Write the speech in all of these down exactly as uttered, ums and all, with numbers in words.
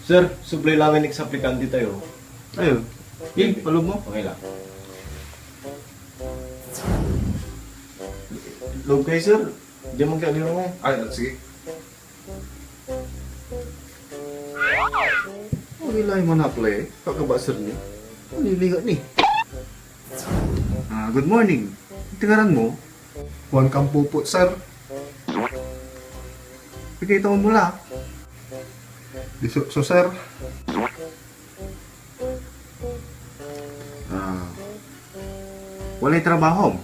Sir, sublay lamin next aplikante tayo. Ayo. Eh, paloob mo? Okay lang. Loob kayo, sir. Diyan man kayo, eh. Ay, sige. Wala lay manaplay, kakaba, sir, ni. Nalilingat ni. Ah, good morning. Iti ngaran mo? Juan Campopo, sir. Pigay taon mo la? Dieciocho, sir. Ah, walay trabahom?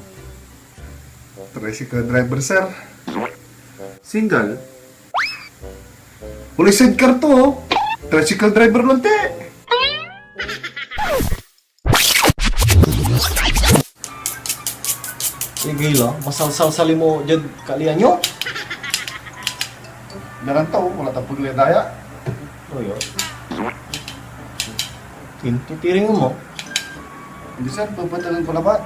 Tricycle driver, sir. Single? Walay sidecar to, oh. Tricycle driver lanti. Sige la, masalsalsali mo diad kalian yo. Daran tao, wala tan pegley daya. Oy, oh. Intitiring mo. Hindi, sir, papatalan ko labat.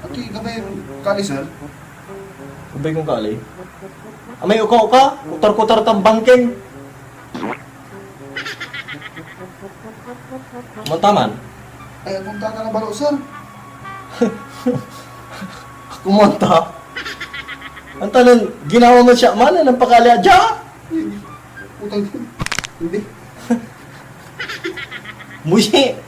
Ati, gabay kali, sir. Gabay kon kali. Amay oka-oka, kutar-kutar tan bangking. Mantaman? Ay, apunta ka na balo, sir. Kumanta? Ang tanan, ginawa mo siya, man, ang pakali a dya? Utang, hindi. Muyi.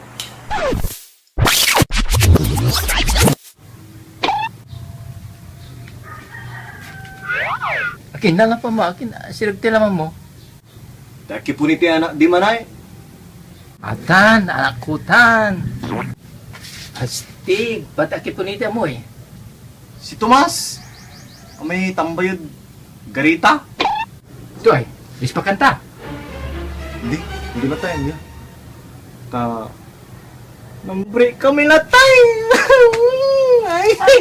Akin, nalapa mo, akin, ah, sirag ti laman mo. Ta kipon iti anak di manay. Atan, anak ko tan. Astig, ba't akipon iti amoy? Si Tomas, amay tambay ed garita. Ito ay, ispakan ta. Hindi, hindi na tayo, hindi. Ta, nang-break kami na tayo. Ay, ay.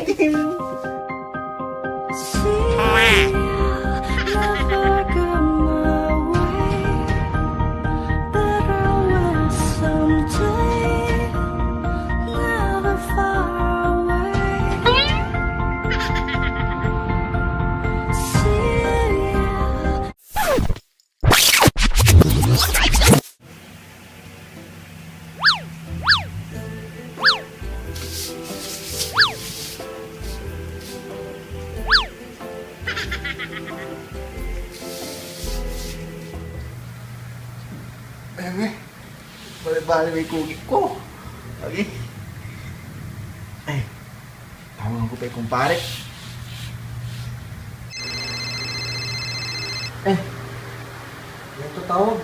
Ayan, eh. Bale-bale may kugip ko. Lagi. Ay. Tawagan ko pa yung kumpare. Eh, may tatawag.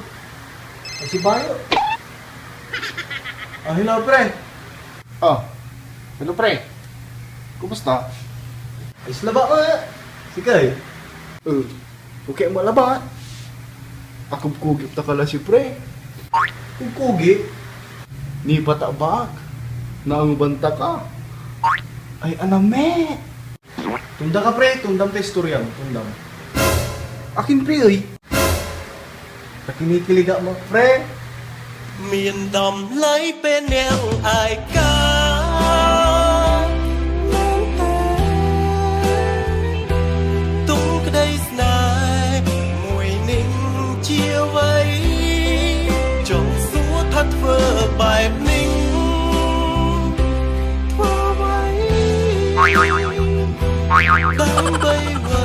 Ay, si Bayo. Ah, hello, pre. Oh, hello, pre. Kumusta? Ayos labat mo, eh. Sika, eh. Eh, okay mo labat. Akubkugip ta ka la, siyempre. Kugkugip? Nipatabak. Naanguban ta ka. Ay, anam, eh. Tunda ka, pre. Tundam ta istoryam. Tundam. Akin, pre, ey. Ta kinikilig ak met, pre. Mindam lay penel ay ka. Tungkday snai moy ning ciway. Jong so that we bay ning. Twaway. Dang bay wa.